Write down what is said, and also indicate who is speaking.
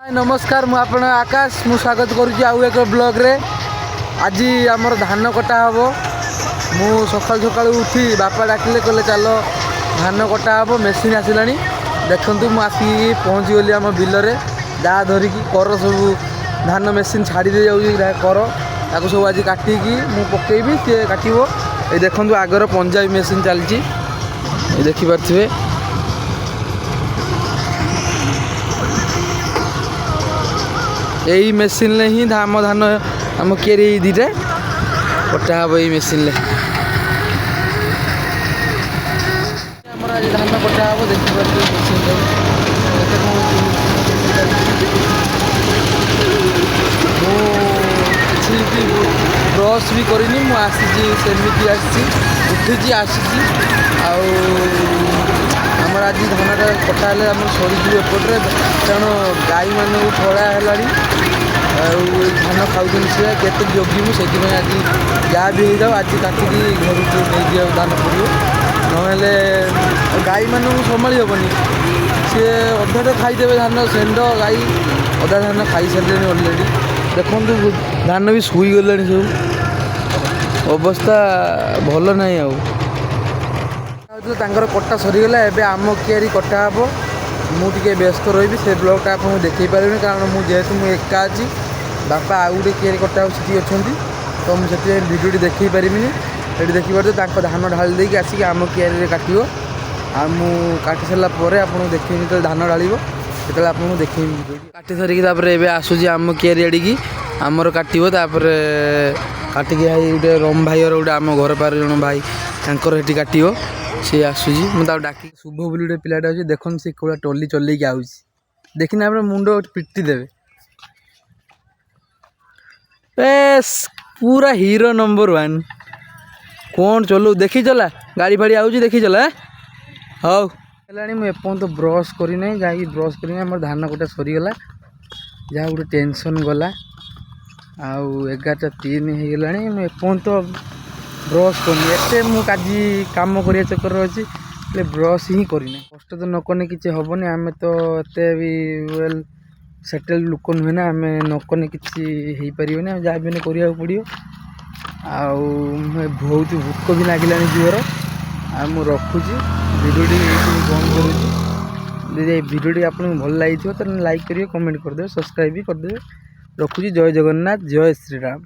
Speaker 1: ନମସ୍କାର, ମୁଁ ଆପଣ ଆକାଶ। ମୁଁ ସ୍ୱାଗତ କରୁଛି ଆଉ ଏକ ବ୍ଲଗ୍ରେ। ଆଜି ଆମର ଧାନ କଟା ହେବ। ମୁଁ ସକାଳୁ ସକାଳୁ ଉଠି, ବାପା ଡାକିଲେ, କହିଲେ ଚାଲ ଧାନ କଟା ହେବ, ମେସିନ୍ ଆସିଲାଣି। ଦେଖନ୍ତୁ, ମୁଁ ଆସିକି ପହଞ୍ଚିଗଲି ଆମ ବିଲରେ ଦା ଧରିକି। କର ସବୁ ଧାନ ମେସିନ୍ ଛାଡ଼ି ଦେଇ ଯାଉଛି କର, ତାକୁ ସବୁ ଆଜି କାଟିକି ମୁଁ ପକେଇବି, ସିଏ କାଟିବ। ଏଇ ଦେଖନ୍ତୁ, ଆଗର ପଞ୍ଜାବୀ ମେସିନ୍ ଚାଲିଛି, ଏ ଦେଖିପାରୁଥିବେ। ଏଇ ମେସିନ୍ରେ ହିଁ ଆମ ଧାନ, ଆମ କିଆରି ଏଇ ଦୁଇଟା କଟା ହେବ ଏଇ ମେସିନ୍ରେ। ଆମର ଆଜି ଧାନ କଟା ହେବ, ଦେଖିପାରୁଥିବେ ମେସିନ୍ରେ କେତେ କ'ଣ ଚାଲିଛି। ମୁଁ କିଛି ବି ବ୍ରସ୍ ବି କରିନି, ମୁଁ ଆସିଛି ସେମିତି, ଆସିଛି, ଉଠିଛି, ଆସିଛି। ଆଉ ଆମର ଆଜି ଧାନଟା କଟା ହେଲେ ଆମର ସରିଯିବ ଏପଟରେ, କାରଣ ଗାଈମାନଙ୍କୁ ଛଡ଼ା ହେଲାଣି ଆଉ ଧାନ ଖାଉଛନ୍ତି ସିଏ, କେତେ ଜଗିବୁ? ସେଥିପାଇଁ ଆଜି ଯାହା ବି ହେଇଯାଉ, ଆଜି କାଟିକି ଘରକୁ ନେଇଯିବାକୁ ଧାନ ପଡ଼ିବ। ନହେଲେ ଗାଈମାନଙ୍କୁ ସମ୍ଭାଳି ହେବନି, ସିଏ ଅଧା ତ ଖାଇଦେବେ ଧାନ। ଷେଣ୍ଢ ଗାଈ ଅଧା ଧାନ ଖାଇସାରିଲେଣି ଅଲରେଡ଼ି। ଦେଖନ୍ତୁ, ଧାନ ବି ଶୋଇଗଲାଣି ସବୁ, ଅବସ୍ଥା ଭଲ ନାହିଁ। ଆଉ ତାଙ୍କର କଟା ସରିଗଲା, ଏବେ ଆମ କିଆରି କଟା ହେବ। ମୁଁ ଟିକେ ବ୍ୟସ୍ତ ରହିବି, ସେ ବ୍ଲଗ୍ଟା ଆପଣଙ୍କୁ ଦେଖାଇ ପାରିବିନି, କାରଣ ମୁଁ ଯେହେତୁ ମୁଁ ଏକା ଅଛି। ବାପା ଆଉ ଗୋଟେ କିଆରି କଟା ହେବ ସେଠି ଅଛନ୍ତି, ତ ମୁଁ ସେଥିପାଇଁ ଭିଡ଼ିଓଟି ଦେଖାଇ ପାରିବିନି। ଏଠି ଦେଖିପାରୁଥିବେ, ତାଙ୍କ ଧାନ ଢାଳି ଦେଇକି ଆସିକି ଆମ କିଆରିରେ କାଟିବ। ଆଉ ମୁଁ କାଟି ସାରିଲା ପରେ ଆପଣଙ୍କୁ ଦେଖେଇବି, ଯେତେବେଳେ ଧାନ ଢାଳିବ ସେତେବେଳେ ଆପଣଙ୍କୁ ଦେଖେଇବି ଭିଡ଼ିଓଟି। କାଟି ସାରିକି ତାପରେ ଏବେ ଆସୁଛି ଆମ କିଆରି ଆଡ଼ିକି, ଆମର କାଟିବ। ତାପରେ କାଟିକି ଭାଇ ଗୋଟେ ରମ ଭାଇର, ଗୋଟେ ଆମ ଘର ପାଖରେ ଜଣେ ଭାଇ, ତାଙ୍କର ସେଠି କାଟିବ। ସିଏ ଆସୁଛି, ମୁଁ ତାକୁ ଡାକି। ଶୁଭ ବୋଲି ଗୋଟେ ପିଲାଟା ଅଛି, ଦେଖନ୍ତୁ ସେ କୋଉଭଳିଆ ଟଲି ଚଲେଇକି ଆଉଛି। ଦେଖିନେ ଆପଣ ମୁଣ୍ଡ ପିଟି ଦେବେ। ବେସ୍ ପୁରା ହିରୋ ନମ୍ବର ୱାନ୍। କ'ଣ ଚଲଉ, ଦେଖି ଚଲା, ଗାଡ଼ି ଫାଡ଼ି ଆଉଛି, ଦେଖି ଚଲା। ହଉ ହେଲାଣି, ମୁଁ ଏପର୍ଯ୍ୟନ୍ତ ବ୍ରସ୍ କରିନାହିଁ, ଯାଇକି ବ୍ରସ୍ କରିନି। ଆମର ଧାନ କଟା ସରିଗଲା, ଯାହା ଗୋଟେ ଟେନସନ୍ ଗଲା। ଆଉ 11ଟା 3 ହେଇଗଲାଣି, ମୁଁ ଏପର୍ଯ୍ୟନ୍ତ ବ୍ରସ୍ କରିନି। ଏତେ ମୁଁ ଆଜି କାମ କରିବା ଚକ୍କରରେ ଅଛି, ହେଲେ ବ୍ରସ୍ ହିଁ କରିନି। କଷ୍ଟ ତ ନ କଲେ କିଛି ହେବନି। ଆମେ ତ ଏତେ ବି ୱେଲ୍ ସେଟେଲ୍ ଲୋକ ନୁହେଁ ନା, ଆମେ ନ କଲେ କିଛି ହେଇପାରିବନି। ଆଉ ଯାହା ବି ହେଲେ କରିବାକୁ ପଡ଼ିବ। ଆଉ ବହୁତ ଭୋକ ବି ଲାଗିଲାଣି ଜୋର। ଆଉ ମୁଁ ରଖୁଛି, ଭିଡ଼ିଓଟି ଏଇଠି ବନ୍ଦ କରୁଛି। ଯଦି ଏଇ ଭିଡ଼ିଓଟି ଆପଣଙ୍କୁ ଭଲ ଲାଗିଥିବ, ତାହେଲେ ଲାଇକ୍ କରିବେ, କମେଣ୍ଟ କରିଦେବେ, ସବସ୍କ୍ରାଇବ୍ ବି କରିଦେବେ। ରଖୁଛି, ଜୟ ଜଗନ୍ନାଥ, ଜୟ ଶ୍ରୀରାମ।